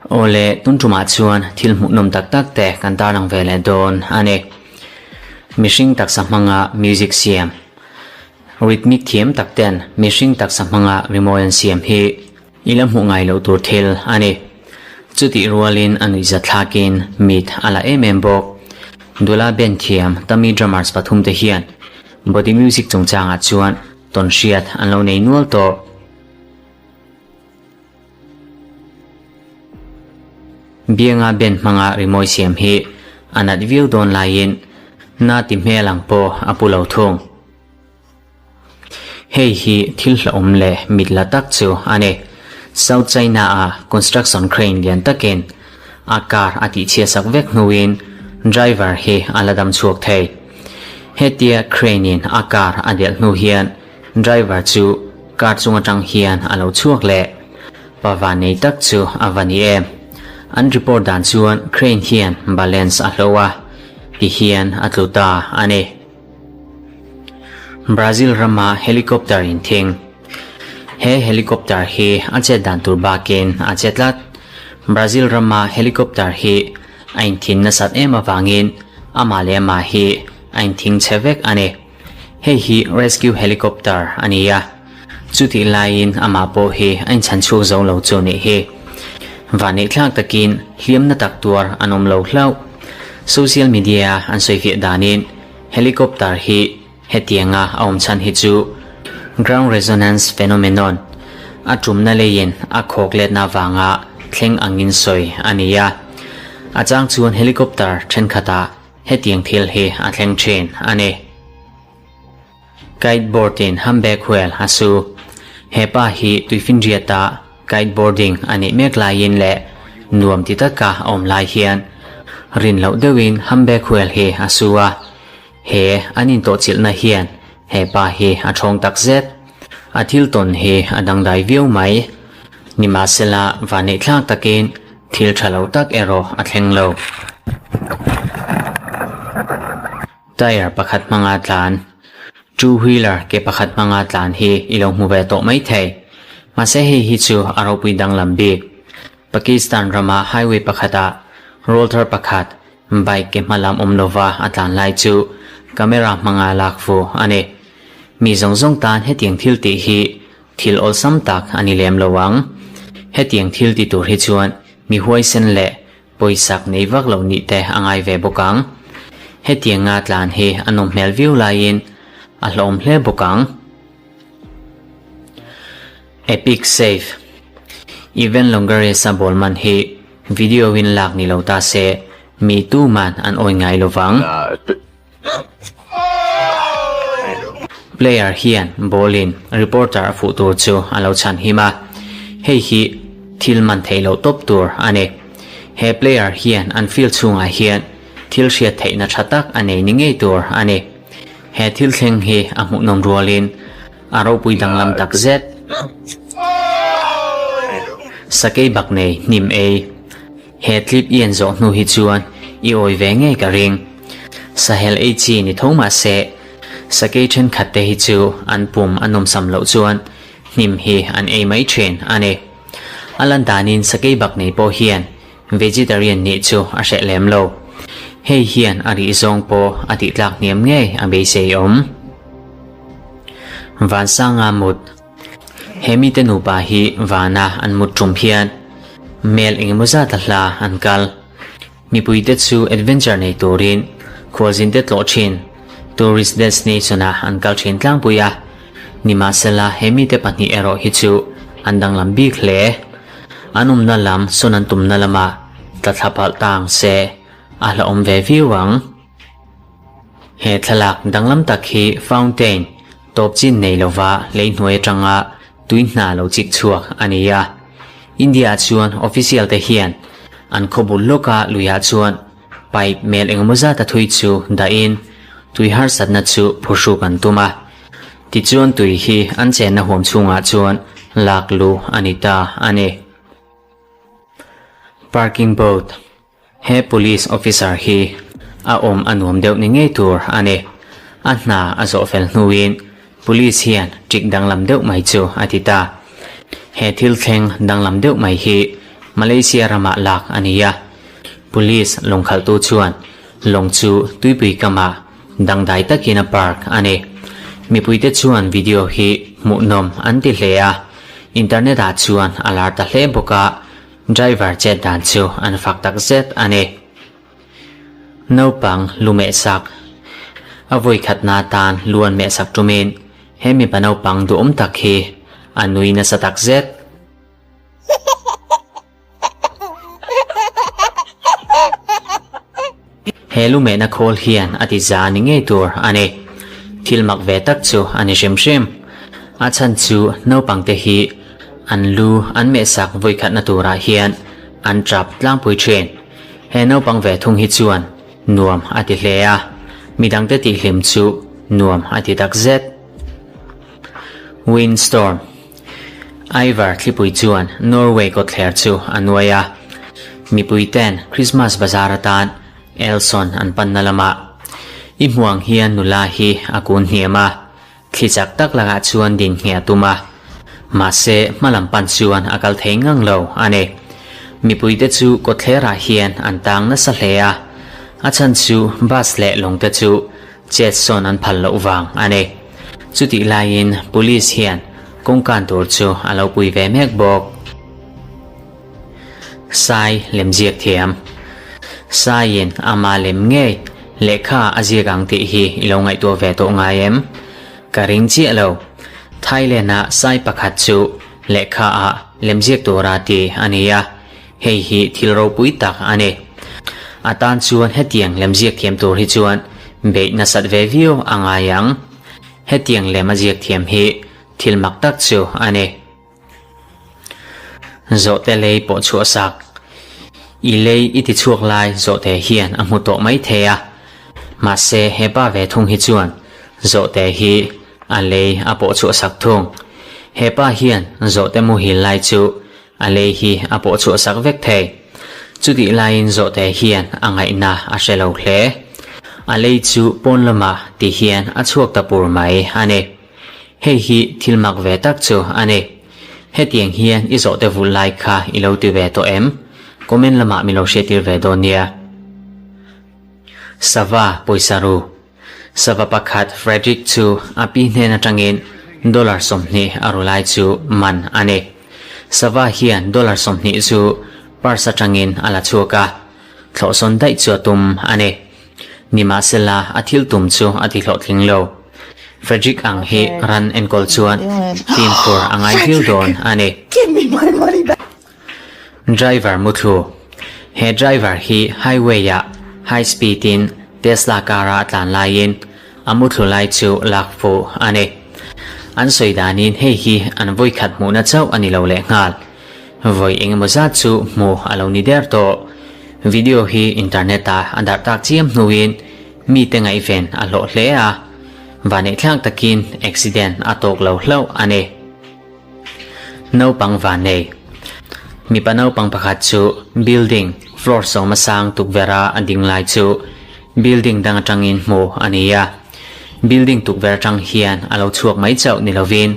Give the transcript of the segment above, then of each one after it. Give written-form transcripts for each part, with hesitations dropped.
Awle, tun tumah chuan thil hmuhnawm tak tak te kan tarlang ve leh dawn a ni. Mihring taksa hmanga music siam, rhythmic thiam tak ten mihring taksa hmanga rimawi an siam hi i la hmuh ngai loh tur thil a ni. Chutih rualin a nuihzat thlakin mit a la em em bawk. Dula band thiam Tummy Drummers pathumte hian body music chungchangah chuan tawnhriat an lo nei nual tawh. Bianga band hmanga rimawi siam hi a nat viau dawn laiin na ti hmel ang pawh a pu lo thung. Hei hi thil hlauhawm leh mit la tak chu a ni. South China-a construction crane lian takin a car a tihchhiatsak vek hnuin driver hi a la dam chhuak thei. Hetia crane-in a car a delh hnu hian Driver chu car chung atang hian a lo chhuak leh. Pa van nei tak chu a va ni em. An report dan chuan crane hian balance a hlo a, ti hian a tlu ta a ni. Brazil rama helicopter in thing. He helicopter hi a chet dan tur bakin a che tlat. Brazil rama helicopter hi a inthin nasat em avangin amah leh amah hi a inthing chhe vek a ni. Hei hi rescue helicopter a ni a, chutih laiin amah pawh hi a inchhan chhuak zo lo chu nih hi. Vanneihthlak takin hliamna tak tuar an awm lo hlauh. Social media an sawifiah danin helicopter hi hetianga a awm chhan hi chu ground resonance phenomenon, a tumna leiin a khawk letna vanga thleng angin sawi a ni a. A chang chuan helicopter thenkhatah Hetiang thil hi a thleng thin a ni. Kiteboard in humpback whale a su. He pa hi tuifinriata kiteboarding a nih mek laiin leh nuam ti taka a awm lai hian rin loh deuhin humpback whale hi a su a. He an intawhchilhna hian he pa hi a thawng tak zet. A thil tawn hi a dangdai viau mai. Nimahsela vanneihthlak takin thil tha lo tak erawh a thleng lo. Tyre pakhat hmanga tlan, two wheeler ke pakhat hmanga tlan hi i lo hmu ve tawh mai thei. Mahse hei hi chu a ropui danglam bik. Pakistan rama highway pakhatah roller pakhat Bike ke hma lam awm lova a tlan lai chu camera hmanga lak fu a ni. Mi zawng zawng tan hetiang thil tih hi thil awlsam tak a ni lem lo ang. Hetiang thil ti tur hi chuan mi huaisen leh pawisak nei vak lo nih te a ngai ve bawk ang. Hetianga tlan hi a nawm hmel viau laiin a hlawm hle bawk ang. Epic save. Evan Longoria-a ball man hi Video in lak ni lo ta se, mi tuman an awi ngai lo vang. Player hian ball in reporter a fuh tur chu a lo chhan him a, hei hi thil man theih loh tawp tur a ni. He player hian an field chhungah hian thil hriat theihna tha tak a nei ni ngei tur a ni. He thil thleng hi a hmuhnawm rualin a ropui danglam tak zet. Sakei bak nei hnim ei. He clip i en zawh hnu hi chuan i awi ve ngei ka ring. Sahel ei chi ni tho mah se, sakei thenkhat te hi chu an pum a nawmsam loh chuan hnim hi an ei mai thin a ni. A lan danin sakei bak nei pawh hian vegetarian nih chu a hreh lem lo. Hei hian a rih zawng pawh a tih tlak hniam ngei a beisei awm. Vansanga mut. He mite nupa hi vana an mut tum hian mel engemaw zat a hla an kal. Mipuite chu adventure nei turin khualzinte tlawh thin tourist destination-ah an kal thin tlangpui a. Nimahsela he mite pahnih erawh hi chu an danglam bik hle. An awmna lam sawn an tumna lamah tla thla palh ta ang se a hlauhawm ve viau ang. He thlalak danglam tak hi fountain tawp chin nei lova lei hnuai atanga tui hna lo chik chhuak a ni a. India ah chuan official te hian an khaw bul lawka luiah chuan pipe mel engemaw zat a thui chu dahin tui harsatna chu phuhruk an tum a. Tichuan tui hi an chenna huam chhungah chuan lak luh a ni ta a ni. Parking boat. He police officer hi a awm a nuam deuh ni ngei tur a ni. A hna a zawh fel hnuin police hian ṭik danglam deuh mai chu a ti ta. He thil thleng danglam deuh mai hi Malaysia ramah lak a ni a, Police lawngkhalhtu chuan lawng chu tuipui kamah dangdai takin a park a ni. Mipuite chuan video hi hmuhnawm an ti hle a, internet ah chuan a lar ta hle bawk a, driver chet dan chu an fak tak zet a ni. Naupang lu mehsak A vawi khatna atan lu an mehsak tumin he mipa naupang duhawm tak hi a nui nasa tak zet. He lu mehna khawl hian a ti za ni ngei tur a ni. Thil mak ve tak chu a ni hrim hrim. A chhan chu naupangte hi an lu an mehsak vawi khatna turah hian an tap tlangpui thin. He naupang ve thung hi chuan nuam a ti hle a, midangte tihhlim chu nuam a ti tak zet. Windstorm Ivar thlipui chuan Norway kawtthler chu a nuai a, mipui ten Christmas bazar atan Elson an panna lamah i hmuang hian nula hi a kun hniam a, Thli chak tak lakah chuan din ngheh a tum a, mahse hmalam pan chuan a kal thei ngang lo a ni. Mipuite chu kawtthlerah hian an tang nasa hle a, a chhan chu bus leh lawngte chu chet sawn an phal loh vang a ni. Chutih laiin police hian kawngkan tur chu a lo pui ve mek bawk. Sai lemziak thiam. Saiin ama lem ngei lehkha a ziak ang tih hi i lo ngaihtuah ve tawh ngai em? Ka ring chiah lo. Thailand-a sai pakhat chu lehkha ah lemziak tura ti a ni a, hei hi thil ropui tak a ni. A tan chuan hetiang lemziak thiam tur hi chuan beih nasat ve viau a ngai ang. Hetiang lem a ziak thiam hi thil mak tak chu a ni. Zawhte lei pawh chhuah sak. I lei i ti chhuak lai zawhte hian a hmu tawh mai thei a. Mahse he pa ve thung hi chuan zawhte hi a lei a pawh chhuah sak thung. He pa hian zawhte muhil lai chu a lei hi a pawh chhuah sak vek thei. Chutih laiin zawhte hian a ngaihna a hre lo hle. A lei chu pawn lamah ti hian a chhuak ta pur mai a ni. Hei hi thil mak ve tak chu a ni. Hetiang hian i zawhte vulh lai kha i lo ti ve tawh em? Comment lamah min lo hriattir ve dawn nia. Sava pawisa ru. Sava pakhat Frederick chu a pi hnen atangin dollar 20 a ru lai chu man a ni. Sava hian dollar 20 chu purse atangin a la chhuak a, thlawhsawn daih chu a tum a ni. Nimahsela, a thil tum chu a ti hlawhtling lo. Frederick ang hi ran enkawl chuan fimkhur a ngai viau dawn a ni. Driver muthlu, He driver hi highway-ah high speed-in Tesla car-a a tlan laiin a muthlu lai chu lak fuh a ni. An sawi danin hei hi an vawikhat hmuhna chauh a ni lo lehnghal. Vawi engemaw zat chu hmu a lo ni der tawh. Video hi internet ah a darh tak chiam hnuin mite ngaihven a hlawh hle a, vaneihthlak takin accident a tawk lo hlauh a ni. Naupang vannei. Mipa naupang pakhat chu building floor sawma sang tukverh a a ding lai chu building dang atangin hmu a ni a. Building tukverh atang hian a lo chhuak mai chauh ni lovin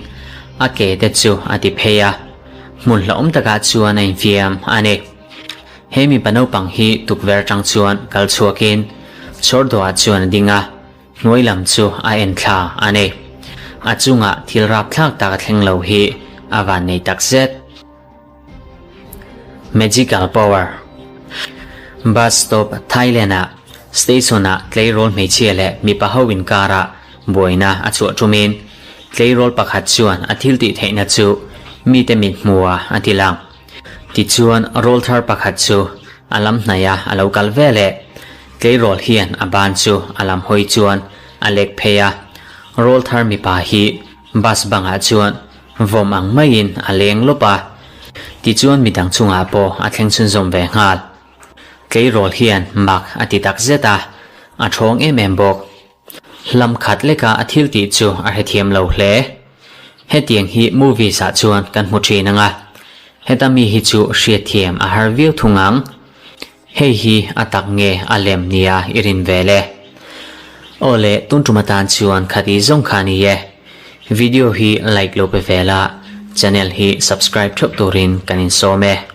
a ke te chu a ti phei a. Hmun hlauhawm takah chuan a infiam a ni. He mipa naupang hi tukverh atang chuan kal chhuakin chhawrdawhah chuan a ding a, hnuai lam chu a en thla a ni. A chungah thil rapthlak tak a thleng lo hi a vannei takzet. Magical Power Bus stop Thailand-ah station-ah tleirawl hmeichhia leh mipa ho inkarah buaina a chhuah tumin tleirawl pakhat chuan a thil tih theihna chu mite mit hmuha a ti lang. Tichuan rawl thar pakhat chu a lam hnaih a a lo kal ve leh. Tleirawl hian a ban chu a lam hawi chuan a lek phei a, rawl thar mipa hi bus bangah chuan vawm ang maiin a leng lawp a, tichuan midang chungah pawh a thleng chhunzawm ve nghal. Tleirawl hian mak a ti tak zet a, a ṭhawng em em bawk. Hlam khat leka a thil tih chu a hrethiam lo hle. Hetiang hi movies ah chuan kan hmu thin anga, heta mi hi chu hriatthiam a har viau thung ang. Hei hi a tak nge a lem nia i rin ve le. Aw le, tun tum atan chuan khati zawng kha ni e. Video hi like lo pe ve la. Channel hi subscribe theuh turin kan insawm e.